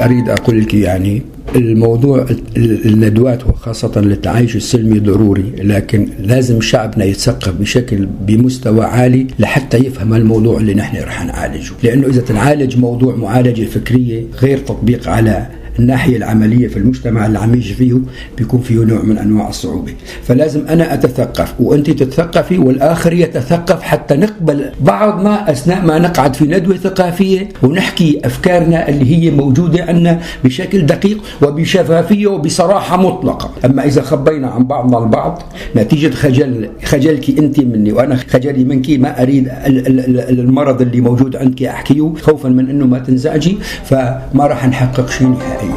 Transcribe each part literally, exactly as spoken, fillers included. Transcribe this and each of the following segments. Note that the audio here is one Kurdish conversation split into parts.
أريد أقول لك، يعني، الموضوع ال-، الندوات وخاصة للتعايش السلمي ضروري، لكن لازم شعبنا يتثقف بشكل، بمستوى عالي لحتى يفهم الموضوع اللي نحن رح نعالجه، لأنه إذا تنعالج موضوع معالجة فكرية غير تطبيق على الناحية العملية في المجتمع اللي عم يعيش فيه، بيكون فيه نوع من أنواع الصعوبة. فلازم أنا أتثقف وأنت تتثقفي والآخر يتثقف، حتى نقبل بعضنا أثناء ما نقعد في ندوة ثقافية ونحكي أفكارنا اللي هي موجودة عنا بشكل دقيق وبشفافية وبصراحة مطلقة. أما إذا خبينا عن بعضنا البعض نتيجة خجل، خجلك أنت مني وأنا خجلي منك، ما أريد ال-، ال-، ال-، المرض اللي موجود عندك أحكيه خوفا من أنه ما تنزعجي، فما راح نحقق شيء نهائيا.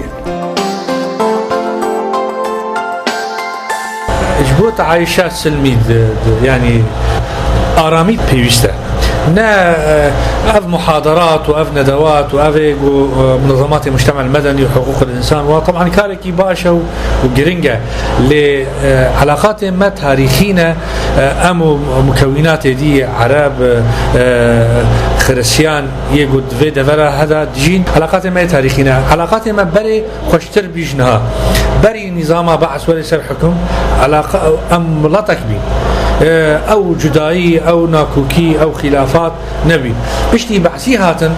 Ji bo teayişa silmî di, di, yanî aramî pêwîst e. Ne, e, ev muhadarat û ev nedewat û ev ê ku, e, munezematê mujtemel medenî û hiqûqil însan wa, teban karekî baş e û, û giring e. Lê, e, elaqatê me tarîxî ne, e, em û mukewînatê dî, ereb, e, xiristiyan, yê ku di vê devera heda dijîn, elaqatê me yê tarîxî ne. Elaqatê me berê xweştir bî ji niha. Berî nîzama Be'es were ser hukm, elaqa, em miletek bîn. E, ew cudayî, ew nakokî, ew xîlafat nebîn. Piştî Be'sî hatin,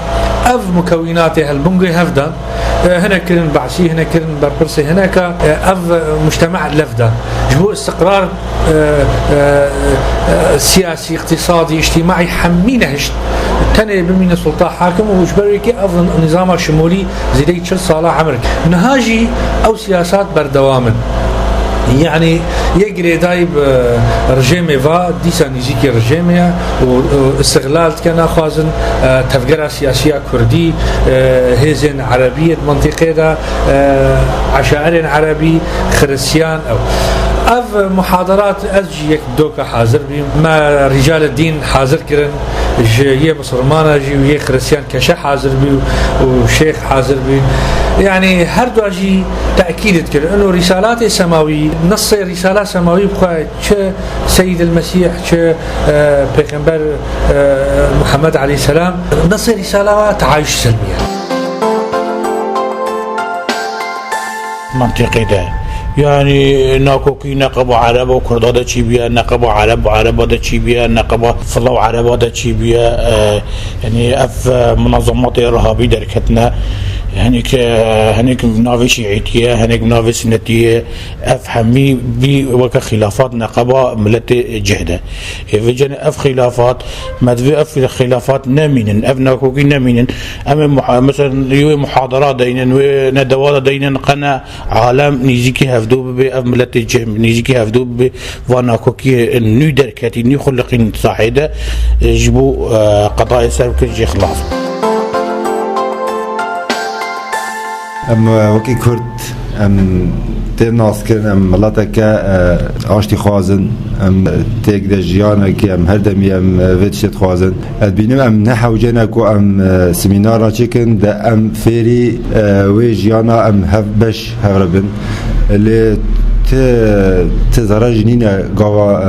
ev mukewînatê helbingê hev dan. E, hinek kirin Be'sî, hinek kirin berpirsê hineka, e, ev mujtema lev dan. Ji bo istiqrar, e, e, e, siyasî, iqtîsadî, îctîmaî hemî nehişt. Tenê bimîne sulta hakim û ji ber wê kê ev nîzama şimolî zêdeyî çil sala emir. Niha jî ew siyasat berdewam in. Yanî yê girêdayî bi rejêmê va, dîsa nîzîkî rejêmê ye û, û îstixlal dike, naxwazin, e, tevgera siyasî ya kurdî, e, hêzên erebî yê di mintîqê de, e, eşairên erebî, xiristiyan ew. Ev muhadarat ez jî yek doka hazir bîm. Me rîcalê dîn hazir kirin, ji yê misilmana jî û yê xiristiyan keşe hazir bî û şêx hazir bî. Yanî her dua jî tekîd dikir. Ino rîsalatê semawî, nesê rîsala semawî bi xwe çi Seyîd el Mesîh, çi, e, Pêxember, e, Muhammed aleyhisselam, nesê rîsala wa teayuş silmî ye. Mentiqê de. Yanî nakokî neqeba Ereb û Kurda de çî bûye, neqeba Ereb û Ereba de çî bûye, neqeba Fila û Ereba de çî bûye. E, yanî ev, e, munazematê irhabî derketine. Hinek, e, hinek bi navê şîîtî ye, hinek bi navê sunetî ye. Ev hemî bî weke xîlafat neqeba miletê cih de. Ê vê cenê ev xîlafat, me divê ev xîlafat nemînin, ev nakokî nemînin. Em ê muha-, mesela, wê muhadara deynin, wê nedewata deynin, qene alem nîzîkî hevdû bibe, ev miletê cih nîzîkî hevdû bibe, va nakokiyê nû derketî, nû xuliqîn sahê de, e, ji bo, e, qedayê ser bikin jê xilas. Em, e, wekî Kurd, em tê naskirin, em mileteke, e, aştî xwazin, em têk de jiyanekî, em her demî em, e, vê tiştê dixwazin. Ez dibînim em ne hewce ne ku em, e, semînara çêkin, de em fêrî, e, wê jiyana em hev beş hev re bin. Lê ti, ti zere jî nîne gava,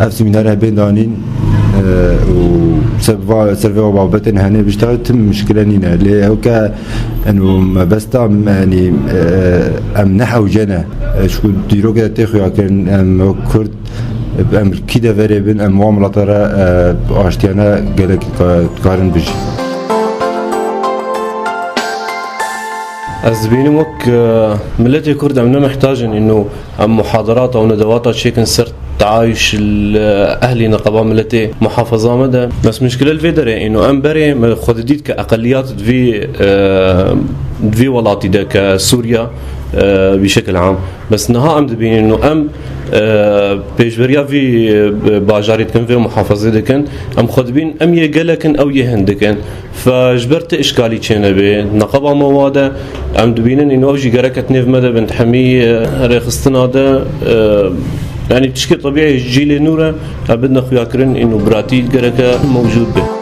e, ev semînara bên danîn, e, û ser va-, ser vê babetên henê bişta tim mişkile nîne. Lê hewke Eno mebesta me, yanî, e, em ne hewce ne. E, ji ku dîrokê de tê xuya kirin, em wek Kurd, em kî de verê bin, em wan milata re, e, aştiyane gelek ka-, dikarin bijîn. Ez dibînim wek, e, miletê Kurd em ne mihtac in, ino em muhadarata û nedewata çêkin ser teayuş li ehlî neqeba miletê muhafaza me de. Bes mişkile li vê derê ino em berê me xwe didît ke eqeliyat di vî, e, di vî welatî de ke Sûriya, e, bî şekil am. Bes niha em dibînin û em, e, pêşberiya vî, e, bajarî dikin, vê muhafazê dikin. Em xwe dibîn em yê gelek in, ew yê hindik in. Fe ji ber ti îşkalî çênebê, neqeba me wa de, em dibînin, îno ew jî gereke di nêv me de bin, di hemî, e, rêxistina de, e, yanî tişkê tebîî cîlê nû re, em bidine xuyakirin, îno biratî gereke mewcûd be.